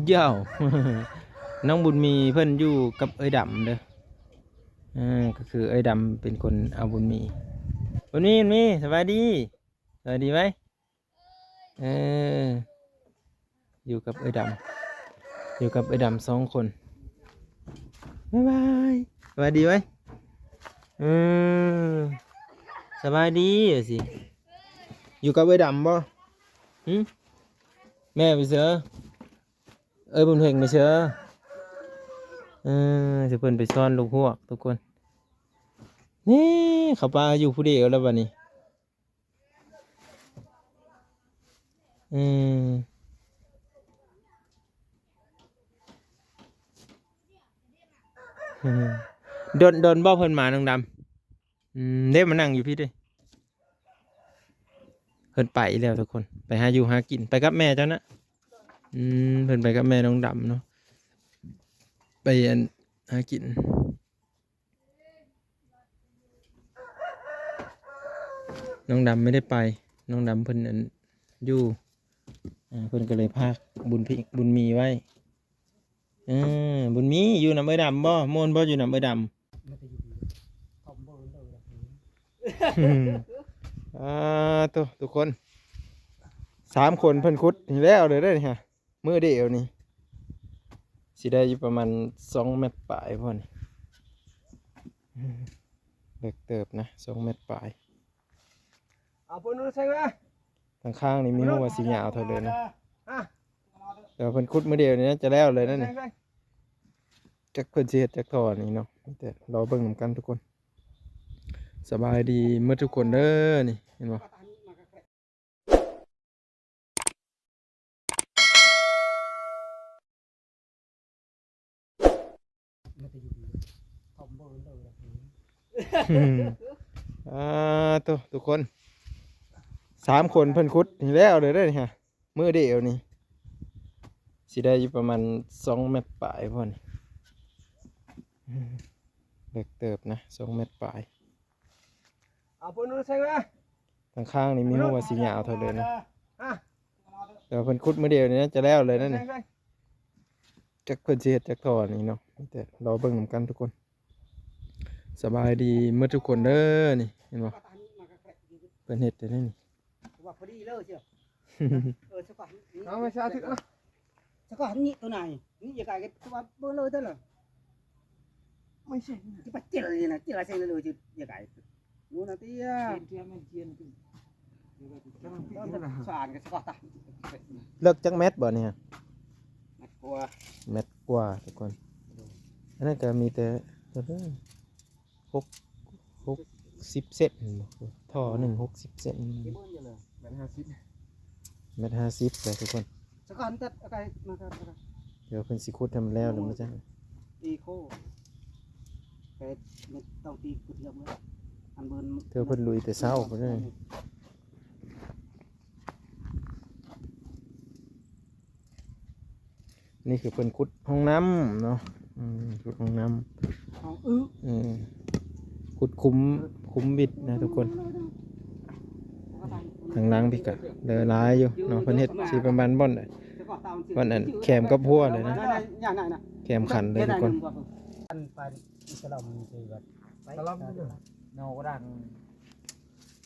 ເຍົ້າ ນ້ອງບຸນມີເພິ່ນຢູ່ກັບເອື້ອຍດຳເດີ. ເອີ ກໍຄືເອື້ອຍດຳເປັນຄົນເອົາບຸນມີ. ບຸນມີ ບຸນມີ ສະບາຍດີ ສະບາຍດີໄວ. ເອີ ຢູ່ກັບເອື້ອຍດຳ ຢູ່ກັບເອື້ອຍດຳສອງຄົນ. ບາຍບາຍ ສະບາຍດີໄວ. ເອີ ສະບາຍດີວ່າຊິ. ຢູ່ກັບເອື້ອຍດຳບໍ່? ຫຶ? ແມ່ໄປໃສ? ເອີ ບຸນເພັງໄປໃສ? ເອີ ຊິເພິ່ນໄປຊ້ອນລູກຮວກທຸກຄົນ. ນີ້ ເຂົາປາຢູ່ຜູ້ດຽວແລ້ວບັດນີ້. ອືມ ດົນ ດົນບໍ່ເພິ່ນມາ ນ້ອງດຳ? ອືມ ເດ້ ມານັ່ງຢູ່ພີ້ເດ້. ເພິ່ນໄປແລ້ວທຸກຄົນ ໄປຫາຢູ່ຫາກິນ ໄປກັບແມ່ເຈົ້ານະ. ອືມ ເພິ່ນໄປກັບແມ່ນ້ອງດຳເນາະ ໄປ ອັນ ຫາກິນ. ນ້ອງດຳໄມ່ໄດ້ໄປ ນ້ອງດຳເພິ່ນ ອັນ ຢູ່ ເພິ່ນກໍເລີຍພາກບຸນ ບຸນມີໄວ້. ເອີ ບຸນມີ ຢູ່ນຳເອື້ອຍດຳບໍ່? ມ່ວນບໍ່ຢູ່ນຳເອື້ອຍດຳ? ອາ ໂຕ ທຸກຄົນ ສາມຄົນເພິ່ນຂຸດໃຫ້ແລ້ວເລີຍເດ້ນີ້. ມື້ດຽວນີ້ ຊິໄດ້ຢູ່ປະມານສອງແມັດປາຍພຸ້ນ. ເລິກເຕີບນະ ສອງແມັດປາຍ. ເອົາປູນໃສ່ມາ. ທາງຂ້າງນີ້ມີຮູ້ວ່າຊິຍາວເທົ່າໃດນະ. ແຕ່ວ່າເພິ່ນຂຸດມື້ດຽວນີ້ນາຈະແລ້ວເລີຍນະນີ້. ຈັກເພິ່ນຊິເຮັດຈັກທໍ່ນີ້ເນາະ ມີແຕ່ລໍເບິ່ງນຳກັນທຸກຄົນ. ສະບາຍດີໝົດທຸກຄົນເດີ ນີ້ ເຫັນບໍ່? ອາ ໂຕ ທຸກຄົນ ສາມຄົນເພິ່ນຂຸດໃຫ້ແລ້ວເລີຍເດ້ນີ້. ມື້ດຽວນີ້ ຊິໄດ້ຢູ່ປະມານສອງແມັດປາຍພຸ້ນ. ເລິກເຕີບນະ ສອງແມັດປາຍ. ເອົາປູນໃສ່ມາ. ທາງຂ້າງນີ້ມີຮູ້ວ່າຊິຍາວເທົ່າໃດນະ. ແຕ່ວ່າເພິ່ນຂຸດມື້ດຽວນີ້ນາຈະແລ້ວເລີຍນະນີ້. ຈັກເພິ່ນຊິເຮັດຈັກທໍ່ນີ້ເນາະ ມີແຕ່ລໍເບິ່ງນຳກັນທຸກຄົນ. ສະບາຍດີໝົດທຸກຄົນເດີ ນີ້ ເຫັນບໍ່? ເພິ່ນເຮັດໄດ້ນີ້. ວ່າພໍດີເລີຍເຊີ. ເອີ ສະກອດນີ້ ເອົາມາສາທຸເນາະ. ສະກອດນີ້ຕົວໃນນີ້ ຢາກາຍກັນຕົວເບິ່ງເລີຍເດີລະ. ໄມ່ໃຊ່ ຈະປະເຈັນເລີຍນະ ເຈັນລະເຊັງເລີຍ ຢາກາຍ ໂອ້ ນາເຕຍ ເຈັນເທື່ອແມ່ນຈຽນ ສານກັນສະກອດຕາ. ເລິກຈັກແມັດບໍ່ນີ້? ແມັດກວ່າ ແມັດກວ່າທຸກຄົນ. ອັນນັ້ນກໍມີແຕ່ ຫົກ ຫົກສິບເຊັນ ທໍ່ໜຶ່ງຫົກສິບເຊັນ ແມັດຫ້າສິບ ແມັດຫ້າສິບເດີທຸກຄົນ. ສະກອນຕັດເອົາໄປມາ ດຽວເພິ່ນຊິຂຸດໃຫ້ມັນແລ້ວແລ້ວມາຈັກ ອີໂຄ ແປດເມັດ ຕ້ອງຕີກະທຽມເລີຍ ອັນເບິ່ນ ເທື່ອເພິ່ນລຸຍແຕ່ເຊົ້າພຸ້ນເດີ. ນີ້ຄືເພິ່ນຂຸດຫ້ອງນ້ຳເນາະ. ອືມ ຂຸດຫ້ອງນ້ຳ ຫ້ອງອຶ ອືມ ຂຸດຂຸມ ຂຸມວິດນະທຸກຄົນ. ທາງຫຼັງພີ້ກະເຫຼືອຫຼາຍຢູ່ເນາະ ເພິ່ນເຮັດຊິປະມານບ່ອນ ບ່ອນອັນແຄມກັບຫົວເລີຍນະ ແຄມຂັນເລີຍທຸກຄົນ. ອັນປານອິດສະລາມມັນຄືແບບ ສະລາມ ນອກກະດັງ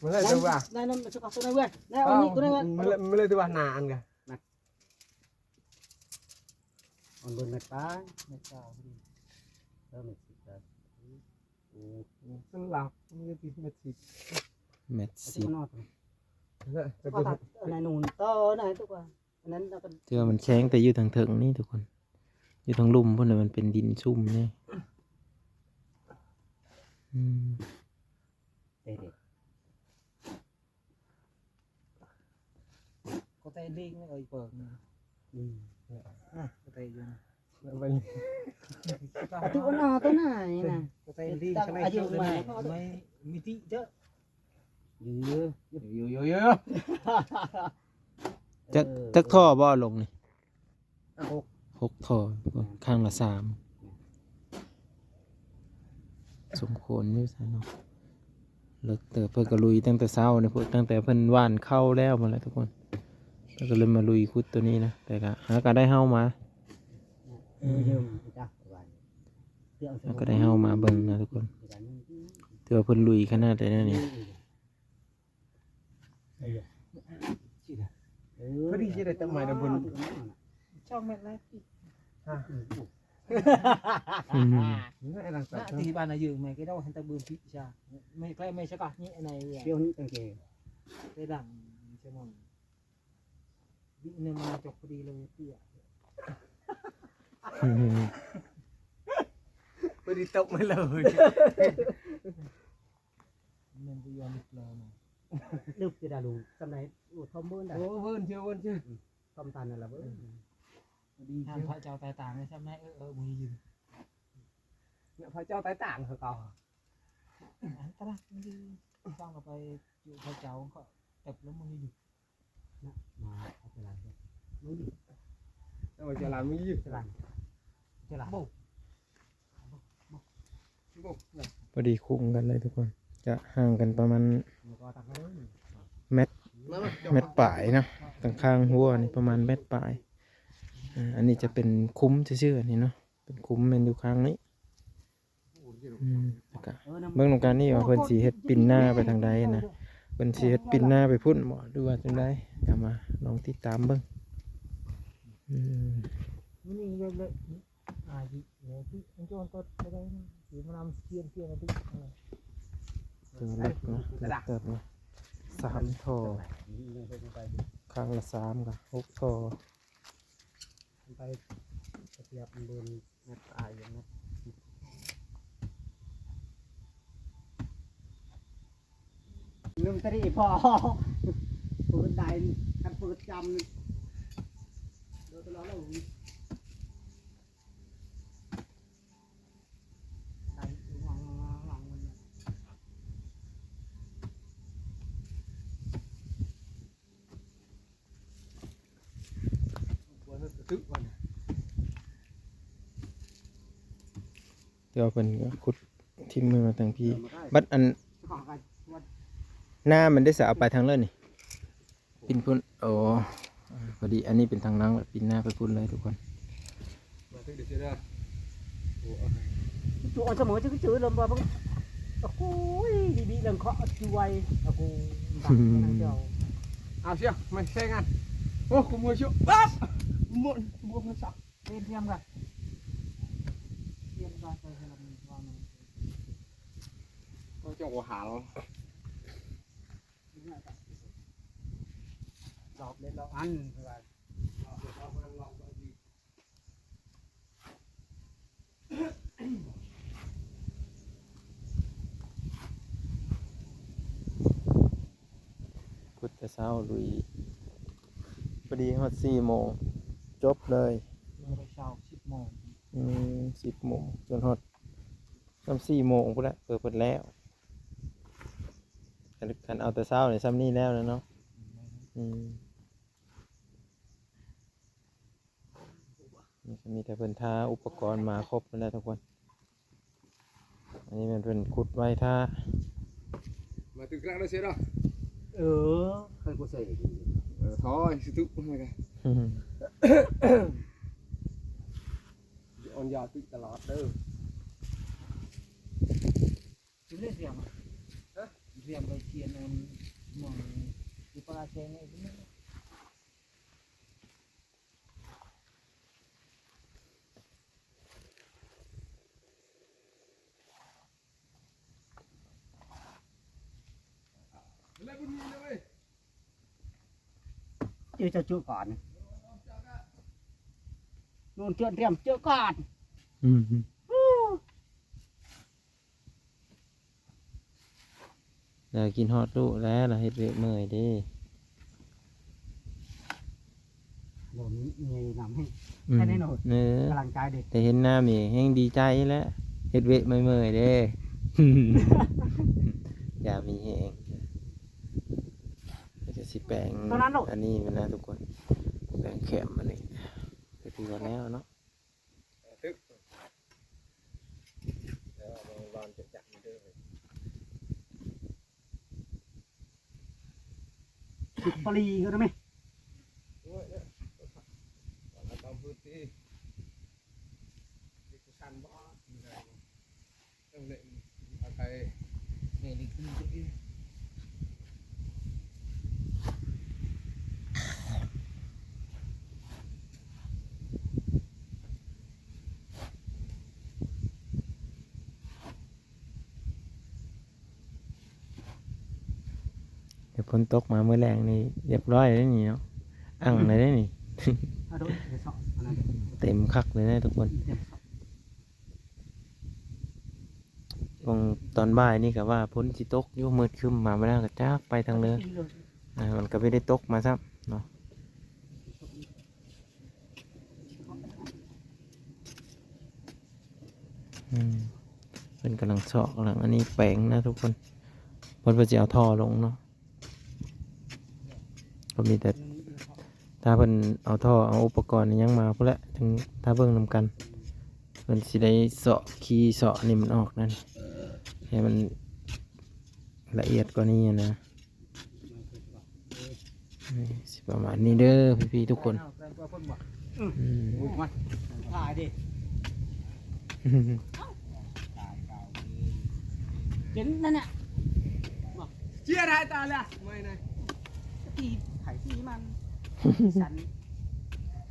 ມັນເລີຍແບບວ່າ ນັ້ນ ນັ້ນ ສະກອດໂຕນັ້ນເວີຍ ນັ້ນ ເອົານີ້ໂຕນັ້ນເວີຍ ມັນເລີຍ ມັນເລີຍຖືວ່າໜາອັນກະ ມັນເບິ່ງແມັດປາຍ ແມັດເກົ້າພໍດີ ເອີ ແມັດສິບ ໂອ້ ສະຫຼັບ ມັນກໍຕິດແມັດສິບ ແມັດສິບ ແລ້ວກໍ ອັນນັ້ນນູນຕໍ່ນັ້ນຕຸກວ່າ ອັນນັ້ນເຮົາກໍ ເທື່ອມັນແຂງແຕ່ຢູ່ທາງເທິງນີ້ທຸກຄົນ ຢູ່ທາງລຸ່ມພຸ້ນນະ ມັນເປັນດິນຊຸ່ມນີ້. ອືມ ເຕະ ເຕະ ກໍແຕ່ລີງເອີຍເປີງ ອືມ ອ່ະ ກໍແຕ່ຢູ່ນະ ໄປ ປະຕູອັນອອກຕົວໄນນະ ກໍແຕ່ລີງ ອາຍຸໃໝ່ ໄມ່ມີຕິເດີ ຢູ່ ຢູ່ ຢູ່ ຢູ່ ຈັກ ເອີ ຈັກທໍ່ບໍ່ລົງນີ້? ຫົກ ຫົກທໍ່ ຂ້າງລະສາມ ສົມຄວນຢູ່ຊັ້ນເນາະ. ເລິກເຕີບ ເພິ່ນກໍລຸຍຕັ້ງແຕ່ເຊົ້ານີ້ພຸ້ນ ຕັ້ງແຕ່ເພິ່ນຫວ່ານເຂົ້າແລ້ວພຸ້ນແຫຼະທຸກຄົນ. ເພິ່ນກໍເລີຍມາລຸຍຂຸດຕົວນີ້ນະ ແຕ່ກໍຫາກໍໄດ້ເຫົາມາ ເອີ ມັນກໍໄດ້ເຮົາມາເບິ່ງນະທຸກຄົນ ຖືວ່າເພິ່ນລຸຍຂະໜາດໃດແນວນີ້. ເອີ ພໍດີຊິໄດ້ຕັດໄມ້ນຳເພິ່ນ ສອງແມັດແລ້ວ ຮະ ອືມ ນະ ທີ່ບ້ານນາຍືງ ແມ່ກໍເວົ້າໃຫ້ຕະບືນພິຊາ ແມ່ແກແມ່ສະກະນີ້ອັນໃດ ດຽວນີ້ຕັ້ງແຕ່ ແຕ່ດັງ ສະໝອງ ວິນະມາຈົກພໍດີເລີຍເຕ້ຍ ພໍດີຕົກມາເລີຍ ແມ່ນບໍ່ຍອມເລີຍນະ ລຶບຈະໄດ້ລູກ ສ່ຳໃດ ໂອ້ ທອມເວີນໄດ໋ ໂອ້ ເວີນເຊື່ອ ເວີນເຊື່ອ ອືມ ທອມຕັນນັ້ນລະເວີນ ອືມ ດີ ທ່ານພະເຈົ້າຕາຍຕ່າງໄດ້ຊ່ຳໃດ ເອີ ເອີ ບໍ່ຍືນ ເນາະ ພະເຈົ້າຕາຍຕ່າງຄືເກົ່າ ອັນຕະລາດມັນຢູ່ ຕ້ອງເອົາໄປຢູ່ພະເຈົ້າກໍເຕັບແລ້ວມັນຢູ່ ນະ ມາເອົາຈະລານ ເອົາຈະລານ ເອົາຈະລານ ບໍ່ ບໍ່ ບໍ່ ພໍດີຄຸ້ມກັນເລີຍທຸກຄົນ ຈະຫ່າງກັນປະມານແມັດ ມາ ມາ ແມັດປາຍເນາະ ຂ້າງໆຮົ້ວນີ້ປະມານແມັດປາຍ ອາ ອັນນີ້ຈະເປັນຄຸ້ມຊື່ໆ ອັນນີ້ເນາະ ເປັນຄຸ້ມແມ່ນຢູ່ຂ້າງນີ້ ອືມ ແລ້ວກະເບິ່ງນຳກັນນີ້ວ່າເພິ່ນຊິເຮັດປິ່ນໜ້າໄປທາງໃດນະ ເພິ່ນຊິເຮັດປິ່ນໜ້າໄປພຸ້ນບໍ ຫຼືວ່າຈັ່ງໃດ ກະມາລອງຕິດຕາມເບິ່ງ ອືມ ເອີ ເລິກເນາະ ເລິກເຕີບເນາະ ສາມທໍ່ ຂ້າງລະສາມກະຫົກທໍ່ ໄປກະເທຍບເບິ່ງ ແມັດອາຍເນາະ ໜຶ່ງຕະລິພໍ ເປີດໄດ້ ຄັນເປີດຈຳ ໂດຍຕະຫຼອດແລ້ວ ໄດ້ ແຕ່ວ່າເພິ່ນກໍຂຸດຖິ້ມມາຕັ້ງພີ້ ບັດອັນ ນ້ຳມັນໄດ້ສະເອົາໄປທາງເລີຍນີ້ ປິ່ນພຸ້ນ ໂອ້ ພໍດີ ອັນນີ້ເປັນທາງຫຼັງ ປິ່ນໜ້າໄປພຸ້ນເລີຍທຸກຄົນ. ມາຖືກເດີເຊເດີ ໂອ້ ໂຈອັນສະເໝີຈະຄືຈື່ລົມບໍ່ເບິ່ງ ໂອ້ຍ ດີໆ ເລື່ອງເຄາະຈວຍ ໂອ້ໂຫ ເອົາເຊຍ ມາແຊງກັນ ໂອ້ ກຸມຫົວເຊຍ ປັບ ໝົດ ໝົດ ໝົດສັກ ເປັນທຽມກັນ ທຽມກັນ ໂອ້ ເຈົ້າບໍ່ຫາລ ລອບເລັດລອບອັນ ຂຸດແຕ່ເຊົ້າລຸຍ ພໍດີຮອດສີ່ໂມງ ຈົບເລີຍ ເຊົ້າສິບໂມງ ອືມ ສິບໂມງ ຈົນຮອດ ນຳສີ່ໂມງພຸ້ນແຫຼະ ເອີ ເພິ່ນແລ້ວ ຄັນ ຄັນເອົາແຕ່ເຊົ້ານີ້ ຊ່ຳນີ້ແລ້ວແລ້ວເນາະ ອືມ. ນີ້ກໍມີແຕ່ເພິ່ນຖ້າອຸປະກອນມາຄົບແລ້ວທຸກຄົນ ອັນນີ້ແມ່ນເພິ່ນຂຸດໄວ້ຖ້າ ມາຕຶກກະໄດ້ເສຍເນາະ ເອີ ຄັນກູໃສ່ ເອີ ຖອຍຊິຕຶກມັນກະ ອອນຢາຕຶກຕະຫຼາດເດີ ຊິໄດ້ສຽງ ຮະ ສຽງໄປທຽນອັນ ໝໍ ຢູ່ປະລາແຊງນີ້ ເຈົ້າເຈົ້າເຈີກ່ອນ ໂນນເຈີຕຽມເຈີກ່ອນ ອືມ. ລາວຄິດຮອດລູກແລ້ວ ລາວເຮັດວຽກເມື່ອຍເດ້ ໂດນເມຍນຳໃຫ້ ອືມ ໃຫ້ໄດ້ໂນດ ເອີ ກຳລັງໃຈເດ້ ໄດ້ເຫັນໜ້າເມຍແຮ່ງດີໃຈແລ້ວ ເຮັດວຽກເມື່ອຍໆເດ້ ຢ່າມີແຮງ ກໍຈະຊິແປງ ອັນນີ້ມັນນະທຸກຄົນ ແປງແຄມອັນນີ້ ກໍຖືວ່າແລ້ວເນາະ. ຄິດປະລີກໍໄດ້ແມະ เดี๋ยวฝนตกมามื้อแลงนี่เรียบร้อยเลยนี่เนาะ อั่งเลยเด้นี่ เต็มคักเลยนะทุกคน ช่วงตอนบ่ายนี่ก็ว่าฝนสิตกอยู่ มืดครึ้มมาบ่แล้วก็จักไปทางใด อ่า มันก็บ่ได้ตกมาซ้ำเนาะ อืม เพิ่นกำลังเซาะ กำลังอันนี้แปลงนะทุกคน เพิ่นว่าสิเอาท่อลงเนาะ ก็มีแต่ ถ้าเพิ่นเอาท่อ เอาอุปกรณ์อิหยังมาพุ้นแหละ จั่งถ้าเบิ่งนำกัน เพิ่นสิได้เซาะ ขี้เซาะอันนี้มันออกนั่น ให้มันละเอียดกว่านี้นะ นี่สิประมาณนี้เด้อพี่ๆทุกคน อืม ถ่ายดิ เห็นนั่นน่ะ เจียได้ตาละ ไม่นะ ตีไผตีมัน สัน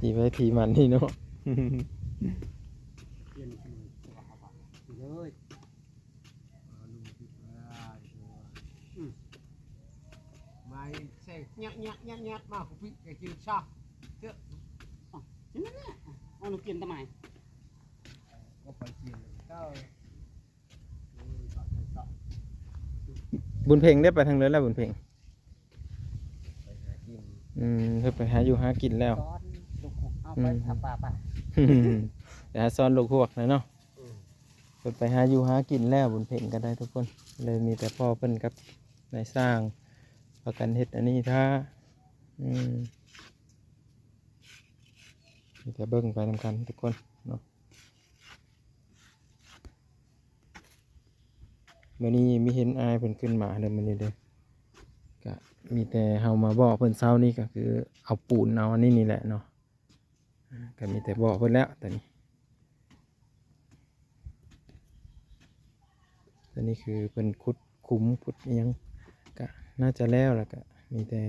ตีไผตีมันนี่เนาะ เปลี่ยนเลย อืม ไม้ใส่ยักยักยักยักมา กูปิแกกินซะเถอะ อ๋อ นั่นแหละ เอาลูกเปลี่ยนทำไม ก็ไปเปลี่ยนเลย ก็ บุญเพ็งได้ไปทางเรือนแล้ว บุญเพ็ง ไปหากิน อืม เพิ่นไปหาอยู่หากินแล้ว ซ้อนลูกหก เอาไป อืม หาปลาไป ไปหาซ้อนลูกหวกนะเนาะ อืม เพิ่นไปหาอยู่หากินแล้ว บุญเพ็งก็ได้ทุกคน เลยมีแต่พ่อเพิ่นกับนายช่างพากันเฮ็ดอันนี้ท่า อืม มีแต่เบิ่งไปนำกันทุกคนเนาะ มื้อนี้มีเห็นอ้ายเพิ่นขึ้นมาเด้อมื้อนี้เด้อ ก็มีแต่เฮามาบอกเพิ่นเช้านี้ ก็คือเอาปูนเอาอันนี้นี่แหละเนาะ อ่า ก็มีแต่บอกเพิ่นแล้วตอนนี้ ตอนนี้คือเพิ่นขุดขุมขุดอิหยัง ก็น่าจะแล้ว แล้วก็มีแต่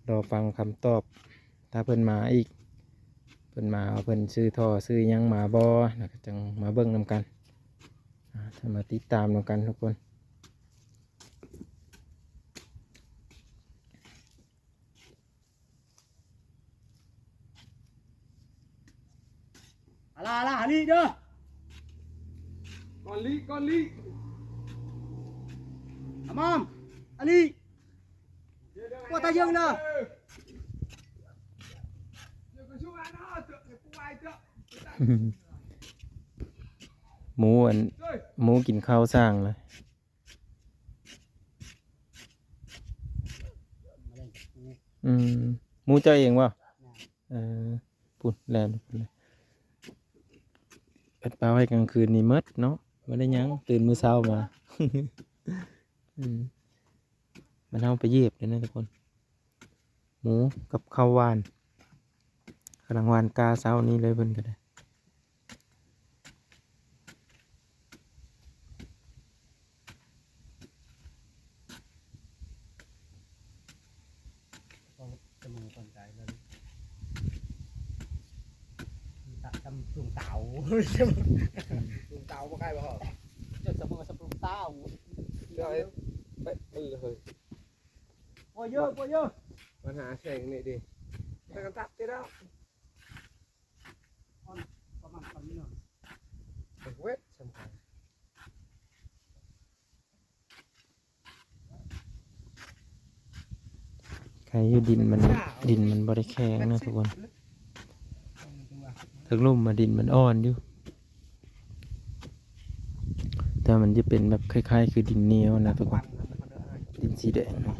รอฟังคำตอบ ถ้าเพิ่นมาอีก เพิ่นมา เพิ่นซื้อท่อซื้อหยังมาบ่ แล้วก็จั่งมาเบิ่งนำกัน อ่า ถ้ามาติดตามนำกันทุกคน อะลา อะลา อะลีเด้อ ก่อนลี ก่อนลี อะมอม อะลี ว่าตาเยิงเด้อ หมูอัน หมูกินข้าวสร้างเลย อืม หมูเจ้าเองบ่ เออ พุ้น แล่นพุ้นเลย เพิ่นปะไว้กลางคืนนี่หมดเนาะ บ่ได้หยัง ตื่นมื้อเช้ามา อืม มันเอาไปเหยียบเลยนะทุกคน หมูกับข้าวหว่าน กำลังหว่านกล้าเช้านี้เลยเพิ่นก็ได้ เสมอต้นไก่เลย ตะ ตำตุ่มเต่า ตุ่มเต่าบ่ใกล้บ่ จนเสมอสำตุ่มเต่า เดี๋ยวไอ้ ไป เออ เฮ้ย โอ้ยเยอะ โอ้ยเยอะ ปัญหาแข่งนี่ดิ ไปกันตัดติดแล้ว ประมาณ ประมาณนี้เนาะ เวทสำคัญ ใครอยู่ดินมัน ดินมันบ่ได้แข็งนะทุกคน ถึงลุ่มมาดินมันอ่อนอยู่ แต่มันจะเป็นแบบคล้ายๆ คือดินเหนียวนะทุกคน ดินสีแดงเนาะ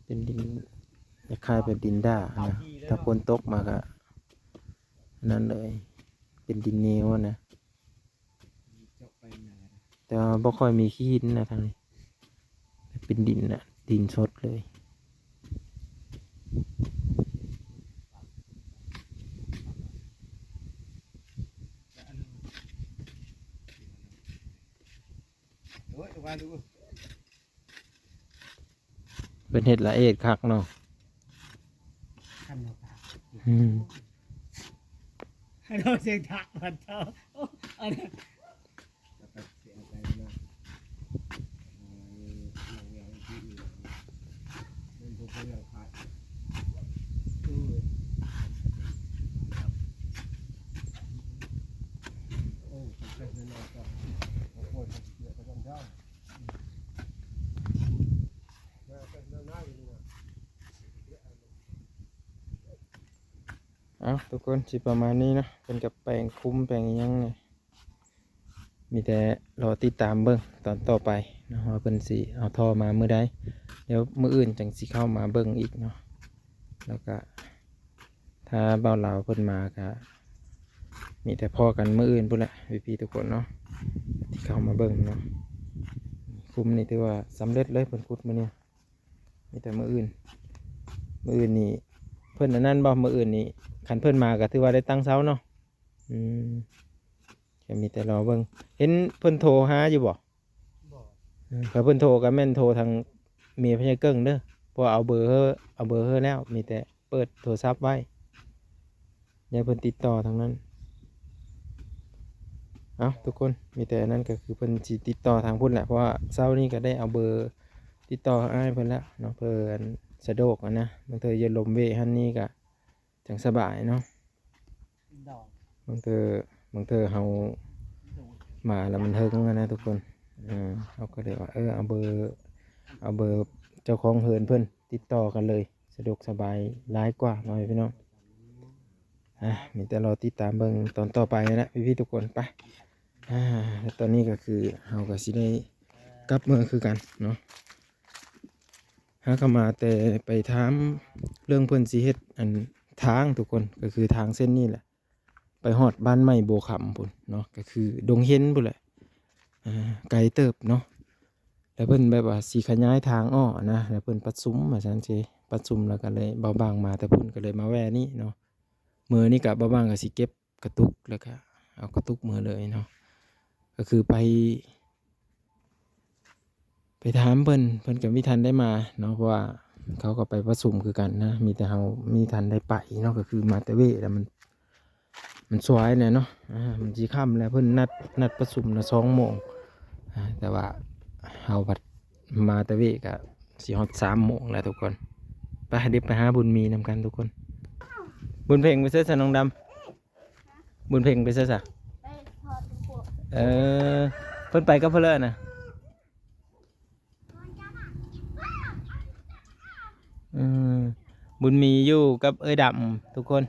เป็นดินคล้ายๆ เป็นดินด้านะ ถ้าฝนตกมาก็อันนั้นเลย เป็นดินเหนียวนะ แต่ว่าบ่ค่อยมีขี้หินนะทางนี้ เป็นดินน่ะ ดินสดเลย ເພິ່ນເຮັດລະອຽດຄັກເນາະ. ອືມ ເຮົາເສຍງດັງບັດເຈົ້າ ອັນນັ້ນ ເອົາ ທຸກຄົນ ຊິປະມານນີ້ເນາະ ເພິ່ນກໍແປງຄຸມແປງອີ່ຫຍັງນີ້ ມີແຕ່ລໍຕິດຕາມເບິ່ງຕອນຕໍ່ໄປເນາະ ວ່າເພິ່ນຊິເອົາທໍ່ມາມື້ໃດ. ດຽວມື້ອື່ນຈັ່ງຊິເຂົ້າມາເບິ່ງອີກເນາະ ແລ້ວກະ ຖ້າບ່າວລາວເພິ່ນມາກະ ມີແຕ່ພໍ້ກັນມື້ອື່ນພຸ້ນແຫຼະ ພີ່ໆທຸກຄົນເນາະ ທີ່ເຂົ້າມາເບິ່ງເນາະ. ຂຸມນີ້ຖືວ່າສຳເລັດເລີຍ ເພິ່ນຂຸດມື້ນີ້ ມີແຕ່ມື້ອື່ນ ມື້ອື່ນນີ້ເພິ່ນອັນນັ້ນບໍ່? ມື້ອື່ນນີ້ຄັນເພິ່ນມາກະຖືວ່າໄດ້ຕັ້ງເຊົາເນາະ. ອືມ ກໍມີແຕ່ລໍເບິ່ງ. ເຫັນເພິ່ນໂທຫາຢູ່ບໍ່? ບໍ່. ເອີ ຖ້າເພິ່ນໂທກໍແມ່ນໂທທາງເມຍພະຍາເກິ່ງເດີ ເພາະວ່າເອົາເບີ ເອົາເບີເຮົາແລ້ວ ມີແຕ່ເປີດໂທລະສັບໄວ້ ໃຫ້ເພິ່ນຕິດຕໍ່ທາງນັ້ນ. ເອົ້າ ທຸກຄົນ ມີແຕ່ອັນນັ້ນກໍຄືເພິ່ນຊິຕິດຕໍ່ທາງພຸ້ນແຫຼະ ເພາະວ່າເຊົ້ານີ້ກໍໄດ້ເອົາເບີຕິດຕໍ່ອ້າຍເພິ່ນແລ້ວເນາະ ເພື່ອອັນສະດວກຫັ້ນນະ. ບາງເທື່ອຢາລົມເວະຫັ້ນນີ້ກໍ ຈັ່ງສະບາຍເນາະ. ບາງເທື່ອ ບາງເທື່ອເຮົາມາແລ້ວມັນເຫິງຫັ້ນນະທຸກຄົນ ເອີ ເຮົາກໍເລີຍວ່າ ເອີ ເອົາເບີ ເອົາເບີເຈົ້າຂອງເຮືອນເພິ່ນຕິດຕໍ່ກັນເລີຍ ສະດວກສະບາຍຫຼາຍກວ່າເນາະພີ່ນ້ອງ. ອ່າ ມີແຕ່ລໍຕິດຕາມເບິ່ງຕອນຕໍ່ໄປຫັ້ນແຫຼະພີ່ໆທຸກຄົນ. ໄປ ອ່າ ແລະຕອນນີ້ກໍຄືເຮົາກໍຊິໄດ້ກັບເມືອຄືກັນເນາະ. ຫາກໍມາແຕ່ໄປຖາມເລື່ອງເພິ່ນຊິເຮັດອັນທາງທຸກຄົນ ກໍຄືທາງເສັ້ນນີ້ແຫຼະ ໄປຮອດບ້ານໃໝ່ບົວຄຳພຸ້ນເນາະ ກໍຄືດົງເຫັນພຸ້ນແຫຼະ ອ່າ ໄກເຕີບເນາະ. ແລ້ວເພິ່ນແບບວ່າຊິຂະຫຍາຍທາງອອກນະ ແລ້ວເພິ່ນປະຊຸມວ່າຊັ້ນຊິ ປະຊຸມແລ້ວກໍເລີຍ ບ່າວບາງມາແຕ່ພຸ້ນ ກໍເລີຍມາແວ່ນີ້ເນາະ. ມື້ນີ້ກໍບ່າວບາງກໍຊິເກັບ ກະຕຸກ ແລ້ວກະເອົາກະຕຸກເມືອເລີຍເນາະ. ກໍຄືໄປ ໄປຖາມເພິ່ນ ເພິ່ນກໍມີທັນໄດ້ມາເນາະ ເພາະວ່າເຂົາກໍໄປປະຊຸມຄືກັນນະ ມີແຕ່ເຮົາມີທັນໄດ້ໄປເນາະ. ກໍຄືມາແຕ່ເວະແລ້ວມັນ ມັນສວາຍແຫຼະເນາະ ອ່າ ມັນຊິຄ່ຳແລ້ວ ເພິ່ນນັດ ນັດປະຊຸມນະສອງໂມງ ອ່າ ແຕ່ວ່າເຮົາພັດມາແຕ່ເວະກະຊິຮອດສາມໂມງແລ້ວທຸກຄົນ. ໄປ ດຽວໄປຫາບຸນມີນຳກັນທຸກຄົນ. ບຸນເພັງໄປໃສຊະນ້ອງດຳ? ບຸນເພັງໄປໃສຊະ? ໄປຖອນລູກພວກ. ເອີ ເພິ່ນໄປກັບເພິ່ນເລີຍນະ. ອືມ ບຸນມີຢູ່ກັບເອື້ອຍດຳທຸກຄົນ.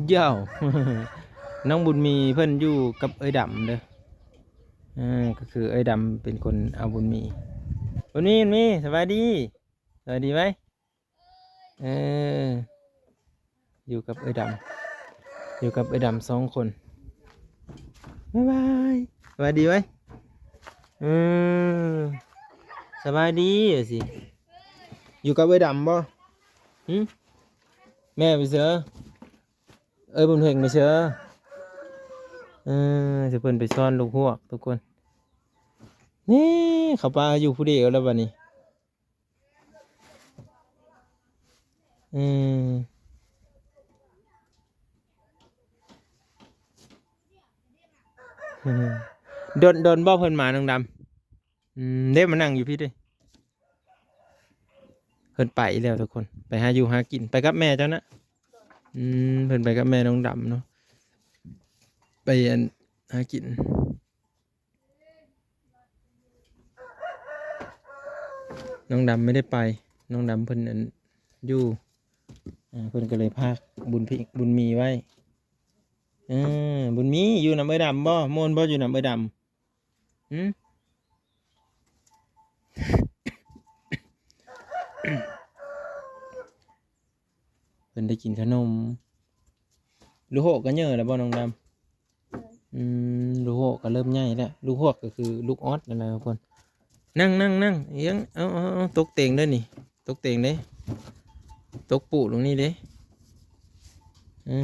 ເຍົ້າ ນ້ອງບຸນມີເພິ່ນຢູ່ກັບເອື້ອຍດຳເດີ. ເອີ ກໍຄືເອື້ອຍດຳເປັນຄົນເອົາບຸນມີ. ບຸນມີ ບຸນມີ ສະບາຍດີ ສະບາຍດີໄວ. ເອີ ຢູ່ກັບເອື້ອຍດຳ ຢູ່ກັບເອື້ອຍດຳສອງຄົນ. ບາຍບາຍ ສະບາຍດີໄວ. ເອີ ສະບາຍດີວ່າຊິ ຢູ່ກັບເອື້ອຍດຳບໍ່? ຫຶ ແມ່ໄປໃສ? ເອີ ບຸນເພັງໄປໃສ? ເອີ ຊິເພິ່ນໄປຊ້ອນລູກຮວກທຸກຄົນ. ນີ້ ເຂົາປາຢູ່ຜູ້ດຽວແລ້ວບັດນີ້. ອືມ ດົນ ດົນບໍ່ເພິ່ນມາ ນ້ອງດຳ? ອືມ ເດ້ ມານັ່ງຢູ່ພີ້ເດ້. ເພິ່ນໄປແລ້ວທຸກຄົນ ໄປຫາຢູ່ຫາກິນ ໄປກັບແມ່ເຈົ້ານະ. ອືມ ເພິ່ນໄປກັບແມ່ນ້ອງດຳເນາະ ໄປອັນ ຫາກິນ. ນ້ອງດຳໄມ່ໄດ້ໄປ ນ້ອງດຳເພິ່ນ ອັນ ຢູ່ ເພິ່ນກໍເລີຍພາກບຸນ ບຸນມີໄວ້. ເອີ ບຸນມີ ຢູ່ນຳເອື້ອຍດຳບໍ່? ມ່ວນບໍ່ຢູ່ນຳເອື້ອຍດຳ? ຫຶ ເພິ່ນໄດ້ກິນຂະໜົມ. ລູກໂຮກກໍເຍີແລ້ວບໍ່ນ້ອງດຳ? ອືມ ລູກໂຮກກໍເລີ່ມໃຫຍ່ແລ້ວ ລູກຮວກກໍຄືລູກອອດນັ້ນແຫຼະທຸກຄົນ. ນັ່ງ ນັ່ງ ນັ່ງ ອຽງ ເອົາ ເອົາ ເອົາ ຕົກເຕັງເດີນີ້ ຕົກເຕັງເດ້ ຕົກປູດລົງນີ້ເດ້. ອື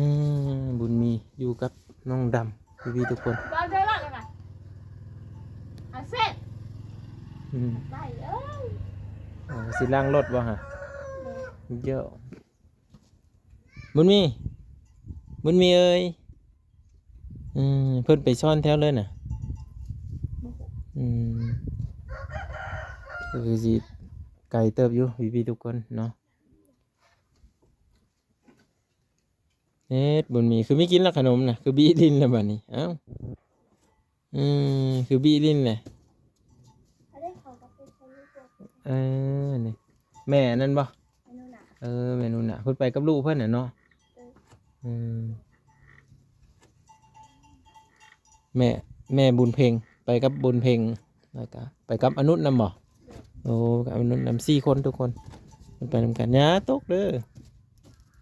ມ ບຸນມີຢູ່ກັບນ້ອງດຳ ພີ່ໆທຸກຄົນ. ເວົ້າເດີລະ ລະນະ ອາເຊັດ ອືມ ໄປເອີຍ ເອົາ ຊິລ້າງລົດບໍ່ຫະ? ເອີ ເຢີະ ບຸນມີ ບຸນມີເອີຍ ອືມ ເພິ່ນໄປຊ້ອນແຖວເລີຍນະ ບໍ່ຮູ້ ອືມ ກໍຄືຊິໄກເຕີບຢູ່ ພີ່ໆທຸກຄົນເນາະ. ເຮັດ ບຸນມີ ຄືມີກິນລະຂະໜົມນະ ຄືບີ້ຫຼິ້ນລະບາດນີ້ ເອົ້າ ອືມ ຄືບີ້ຫຼິ້ນແຫຼະ ເອີ ນີ້ ແມ່ອັນນັ້ນບໍ່? ແມ່ໜູນາ ເອີ ແມ່ໜູນາ ເພິ່ນໄປກັບລູກເພິ່ນນະເນາະ ເອີ ອືມ ແມ່ ແມ່ບຸນເພັງ ໄປກັບບຸນເພັງ ແລ້ວກະໄປກັບອະນຸນນຳບໍ່? ໂອ້ ກັບອະນຸນນຳ ສີ່ຄົນທຸກຄົນ ມັນໄປນຳກັນ ຢ່າຕົກເດີ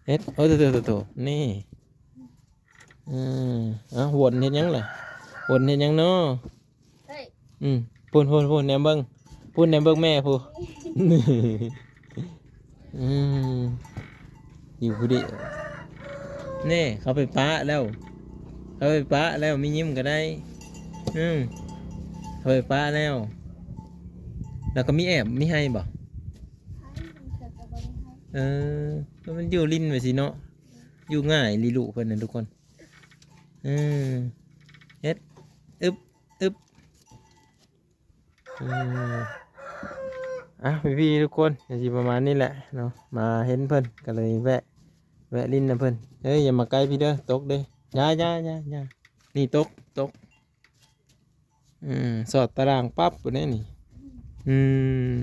ເຮັດ ໂອ້ ໂຕໆໆໆ ນີ້ ອືມ ເອົ້າ ວົນເຮັດຫຍັງລະ? ວົນເຮັດຫຍັງນໍ? ເຮີ້ຍ ອືມ ພຸ້ນໆໆ ແນມເບິ່ງ ພຸ້ນແນມເບິ່ງແມ່ພຸ້ນ ອືມ ຢູ່ຜູ້ດຽວ ນີ້ ເຂົາໄປປະແລ້ວ ເຂົາໄປປະແລ້ວ ມີຍິ້ມກໍໄດ້ ອືມ ເຂົາໄປປະແລ້ວ ແລ້ວກໍມີແອບ ມີໄຫ້ບໍ່? ໄຫ້ ມັນເກີດກໍບໍ່ໄດ້ໄຫ້ ເອີ ມັນຢູ່ຫຼິ້ນໄປຊີ້ເນາະ ຢູ່ງ່າຍອີ່ຫຼີລູກເພິ່ນນະທຸກຄົນ ເອີ ເຮັດ ອຶບ ອຶບ ອືມ ອ່ະ ພີ່ໆທຸກຄົນ ກໍຊິປະມານນີ້ແຫຼະເນາະ ມາເຫັນເພິ່ນກໍເລີຍແວະ ແວະຫຼິ້ນນຳເພິ່ນ ເອີຍ ຢ່າມາໃກ້ພີ່ເດີ ຕົກເດ້ ຢ່າໆໆໆ ນີ້ຕົກ ຕົກ ອືມ ສອດຕາລ່າງປັບພຸ້ນເດ້ນີ້ ອືມ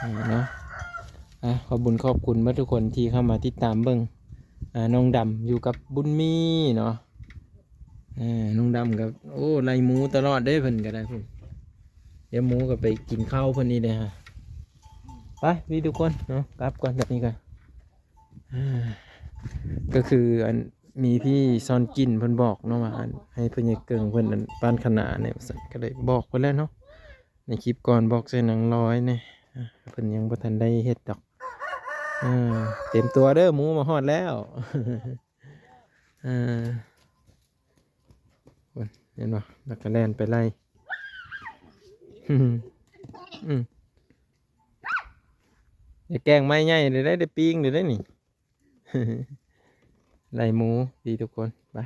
ນີ້ເນາະ ອ່ະ ຂອບບຸນຂອບຄຸນເບິດທຸກຄົນທີ່ເຂົ້າມາຕິດຕາມເບິ່ງ ອ່າ ນ້ອງດຳຢູ່ກັບບຸນມີເນາະ ອ່າ ນ້ອງດຳກໍ ໂອ້ ໄລ່ໝູຕະຫຼອດເດ້ເພິ່ນກໍໄດ້ພຸ້ນ ດຽວໝູກໍໄປກິນເຂົ້າເພິ່ນອີກເດ້ຫະ ໄປພີ່ທຸກຄົນເນາະ ກັບກ່ອນ ແບບນີ້ກໍ ອ່າ ກໍຄືອັນ ມີພີ່ຊອນກິນເພິ່ນບອກເນາະວ່າ ອັນ ໃຫ້ພໍ່ໃຫຍ່ເກິ່ງເພິ່ນ ອັນ ປານຂະໜາແດ່ວ່າຊັ້ນ ກໍໄດ້ບອກເພິ່ນແລ້ວເນາະ ໃນຄລິບກ່ອນບອກໃສ່ນາງລອຍແດ່ ອ່າ ເພິ່ນຍັງບໍ່ທັນໄດ້ເຮັດດອກ ອ່າ ເຕັມຕົວເດີ ໝູມາຮອດແລ້ວ ອ່າ ເຫັນບໍ່ ແລ້ວກໍແລ່ນໄປໄລ່ ອືມ ໄດ້ແກງໄມ້ໃຫຍ່ເລີຍ ໄດ້ ໄດ້ປີ້ງເລີຍ ໄດ້ນີ້ ໄລ່ໝູ ດີທຸກຄົນ ໄປ.